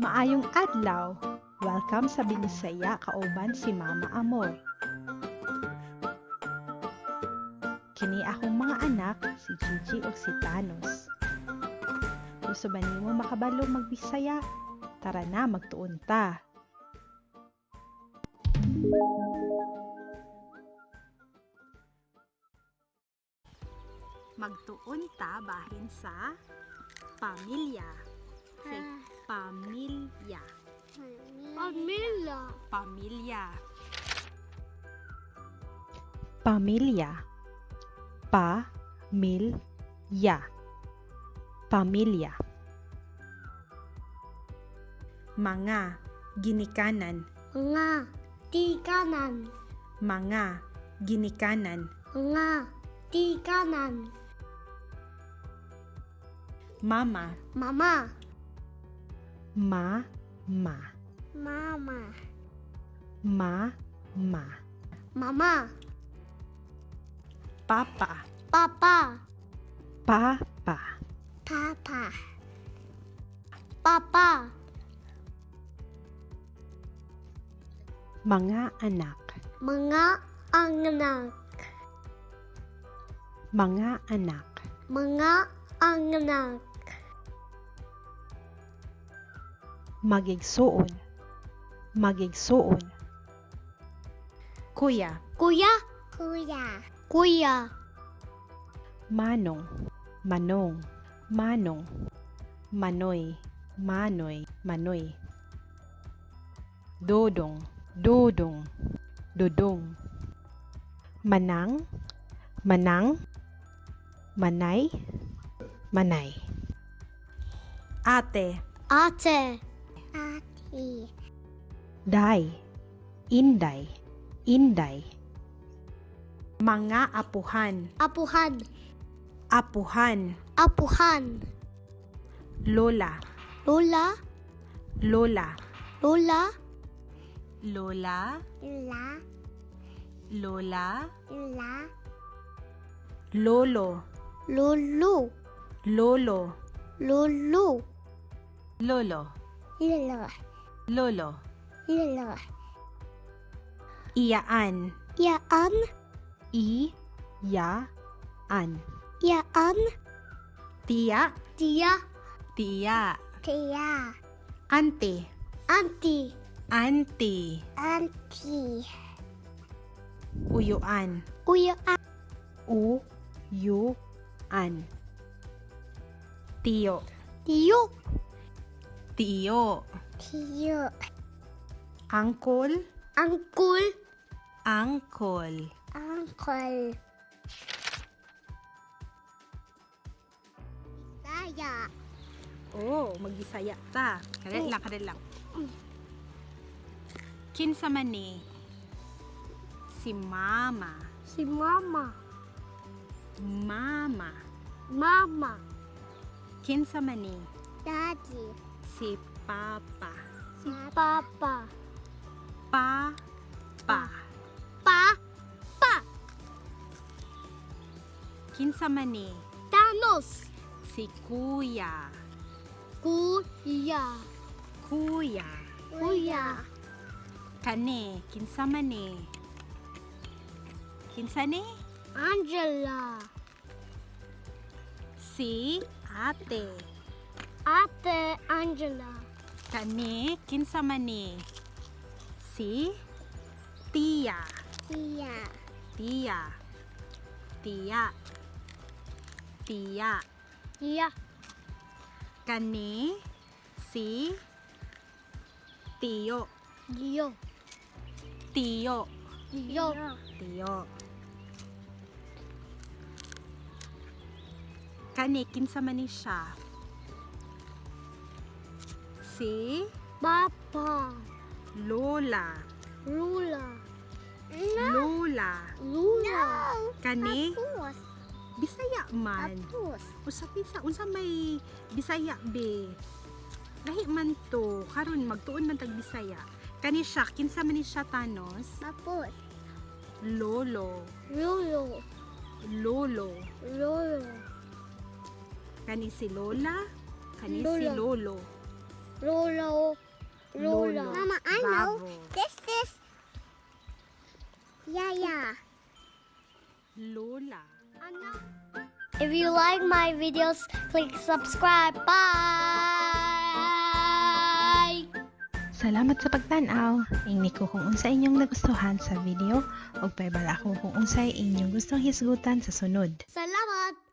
Maayong adlaw. Welcome sa Binisaya kauban si Mama Amor. Kini akong mga anak, si Gigi ug si Thanos. Gusto ba nimo makabalo magbisaya? Tara na, magtuon ta. Magtuon ta bahin sa pamilya. Say, pamilya. Pamilya. Pamilya. Pamilya. Pa-mil-ya. Pamilya. Mga ginikanan. Mga tikanan. Mga ginikanan. Mga tikanan. Mama. Mama. Ma-ma. Mama. Ma-ma. Mama. Papa. Papa. Papa. Papa. Papa. Mga anak. Mga anak. Mga anak. Mga anak. Magigsuon. Magigsuon. Kuya. Kuya. Kuya. Kuya. Manong. Manong. Manong. Manoy. Manoy. Manoy. Dodong. Dodong. Dodong. Manang. Manang. Manay. Manay. Ate. Ate. Ate. Day. Inday. Inday. Mga apuhan. Apuhan. Apuhan. Apuhan. Lola. Lola. Lola. Lola. Lola. Lola. Lola. Lola. Lolo. Lolo. Lolo. Lolo. Lolo. Lolo. Lolo. Lolo. Iyaan. Yaan. I. Ya. An. Yaan. Tiya. Tiya. Tiya. Tiya. Ante. Auntie. Ante. Auntie. Uyuan. Kuya. U. Yu. An. Tiyo. Tiyo. Tiyo. Tiyo. Angkol. Uncle. Angkol. Uncle. Saya. Oh, magbisaya ta. Kadali lang, kadali lang. Kinsa man ni? Si mama. Si Mama. Mama. Mama. Kinsa man ni? Daddy. Si papa. Si Papa. Pa. Pa. Pa. Pa. Kinsa man ni? Thanos. Si kuya. Kuya. Kuya. Kuya. Kani, kinsa man ni? Kinsa ni? Angela. Si ate. Ate Angela. Kani, kinsa man ni? Si tiya. Tia. Tiya. Tiya. Tiya. Tia. Kani, si tiyo. Tiyo. Tiyo. Tiyo. Tiyo. Kani, kinsa man ni siya? Si Papa. Lola. Lula. Lola. Lula. Kani, Apus. Bisaya man. Apus. Usa bisa, unsa may Bisaya be? Lahi man to, karon magtuon man tag Bisaya. Kani siya, kinsa man ni siya, Thanos? Apus. Lolo. Lolo. Lolo. Lolo. Kani si Lola, kani si Lola. Lolo. Lolo. Lola. Lolo. Mama, I know. This is Yaya. Lola. I know. If you like my videos, click subscribe. Bye. Salamat sa pagtan-aw. Ingni ko kung unsa inyong nagustuhan sa video ug pahibalo ako kung unsay inyong gustong hisgutan sa sunod. Salamat.